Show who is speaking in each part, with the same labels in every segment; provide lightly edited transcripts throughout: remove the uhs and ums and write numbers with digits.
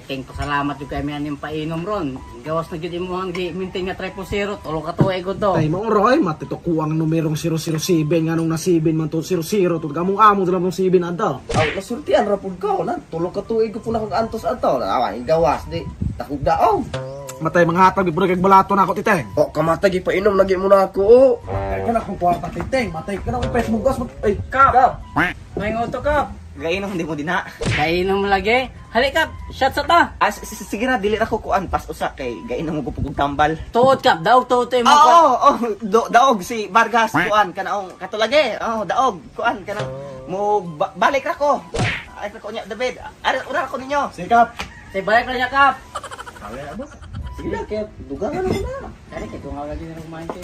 Speaker 1: Ting, pasalamat yung kami aning painom ron. Gawas na gyud imo ang gi maintain nga 3.0, tulo ka tuig to.
Speaker 2: Tay mo roy, matito kuang numerong 007 nganong na 7 man to 00 to gamong amo sila mong 7 adto.
Speaker 3: Aw, nasultian ra pud ka na. Tulo ka tuig ko pud na kog antos ato. Awa, gawas di takog daog.
Speaker 2: Matay mga hatag di pud kag balato na ako titeng.
Speaker 3: Oh, kamatay gipainom lagi mo na ako. Oh.
Speaker 2: Matay ka na kung kwarta titeng, matay ka na kung pes mong gas. Ay,
Speaker 1: Kap. May nguto kap.
Speaker 4: Gainom di mo din ha.
Speaker 1: Kainom lagi. Hali kap, shot sa ta.
Speaker 4: Ah, sige na, dili na ko kuan pas usa kay gainom mo pugog tambal.
Speaker 1: Tuod kap, daog tuod to imo.
Speaker 4: Oo, oh, daog si Vargas kuan kanaong katulage. Oh, daog kuan kanang mo balik ra ko. Ay ko niya David. Ara ura ko ninyo.
Speaker 2: Sikap.
Speaker 1: Say balik ra niya kap.
Speaker 3: Sige na, kaya dugangan ako na.
Speaker 1: Kani kay tungaw lagi na kumain kay.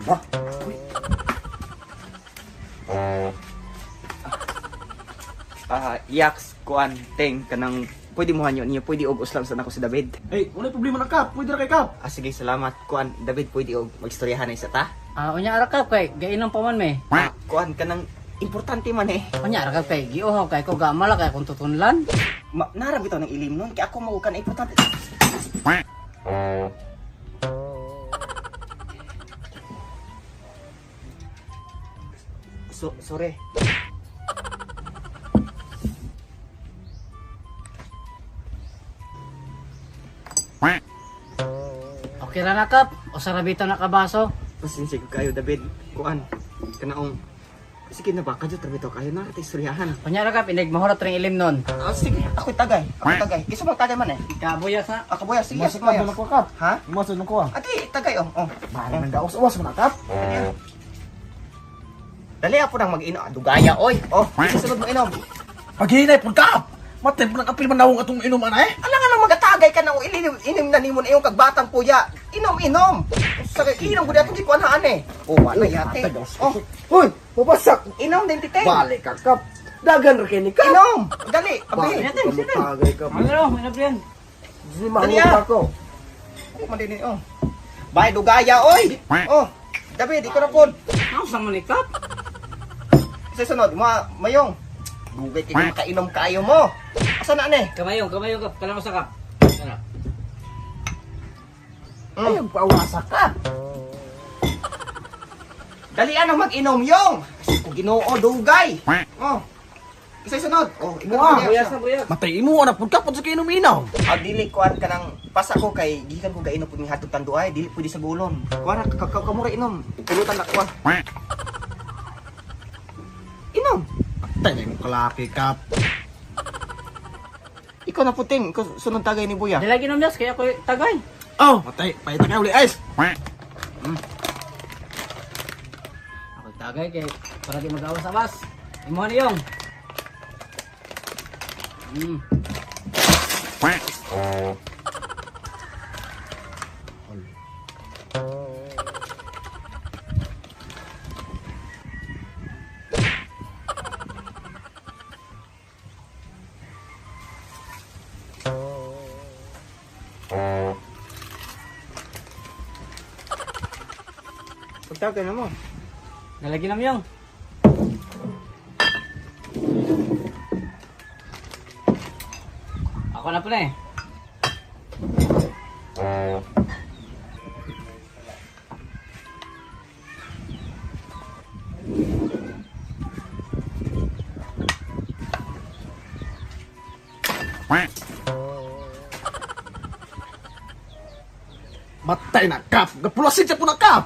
Speaker 3: Ba?
Speaker 4: Ah, yaks kuan ting kanang pwede mo hanyo niyo, pwede og uslam sa nako si David.
Speaker 2: Hey, wala problema na kap, pwede ra kay kap.
Speaker 4: Ah, sige, salamat. Kuan David, pwede og magstoryahan na isa ta.
Speaker 1: Ah, unya ra kap kay gainom pa man me.
Speaker 4: Ah, kuan kanang importante man eh.
Speaker 1: Unya ra kap kay giuhaw kay ko gamala kay kung tutunlan.
Speaker 4: Nara bitaw ng ilim nun kay ako mo kan importante. So, sorry.
Speaker 1: Okay ra na kap, usa ra bitaw na kabaso.
Speaker 4: Pasensya ko kayo, David. Kuan, kanaong sige na ba, kadyo trabito kayo na kita istoryahan.
Speaker 1: Unya ra kap, inig mahurat ring ilim nun.
Speaker 4: Ah, sige, ako'y tagay. Ako'y tagay. Kisa mong tagay man eh.
Speaker 1: Kabuyas na.
Speaker 4: Ako boya, sige,
Speaker 2: Masuk
Speaker 4: sige.
Speaker 2: kap, dala ko kap.
Speaker 4: Ha?
Speaker 2: Masuk na ko.
Speaker 4: Ate, tagay oh. Oh.
Speaker 2: Bali nang gawas awas man kap.
Speaker 4: Dali ako nang mag-inom. Ah, dugaya oy. Oh, isa sunod mo inom.
Speaker 2: Paghinay pud kap. Matay pud ang apil man nawong atong inom ana eh.
Speaker 4: Ala nga nang magatagay ka nang ilim, inim na nimo na iyong kagbatang puya. Inom, inom. Sa inom gud atong gikuanhaan eh. Oh, wala yate. Oh,
Speaker 3: Hoy, mabasak.
Speaker 4: inom din titeng.
Speaker 3: Balik ka kap. Dagan ra kay ni kap.
Speaker 4: Inom. Dali, abi.
Speaker 3: Balik ka mo tagay kap.
Speaker 1: Ano, may nabriyan.
Speaker 3: Di mahuta ko.
Speaker 4: Ako man din oh. Bay dugaya oy. Oh, David, ikaw na pod.
Speaker 1: Ako sa man ni kap.
Speaker 4: Sa sunod, ma mayong. Dugay kay makainom kayo mo. Asa na ane?
Speaker 1: Kamayong, kamayong kap, kalang usa kap. Ano?
Speaker 3: Ay, ang pawasa ka.
Speaker 4: Dali ang mag-inom yung. Kasi ko Ginoo dugay. Oh. Isa sunod. Oh, ikaw
Speaker 2: Wow,
Speaker 4: na
Speaker 1: Buyas na buyas.
Speaker 2: Matay imo ana pud kap pud sa kainom inaw.
Speaker 4: Ah, dili kuan ka nang pasa ko kay gikan ko gainom pud ni hatod tanduay, dili pwede sa gulon. Kuan ra ka kamura inom. Pulutan na kuan. Inom.
Speaker 2: Matay na imong kalaki kap.
Speaker 4: Ikaw na puting, ikaw sunod tagay ni Buya.
Speaker 1: Dili lagi inom yas kaya ako tagay.
Speaker 2: Oh, matay, paita ka uli ice.
Speaker 1: Ako tagay kay para di magawas-awas. Imo ni yung.
Speaker 4: Pagtagay na mo.
Speaker 1: Dalagi nam yung. Ako na pala eh.
Speaker 2: Matay na kap. Gapulasin siya po na kap.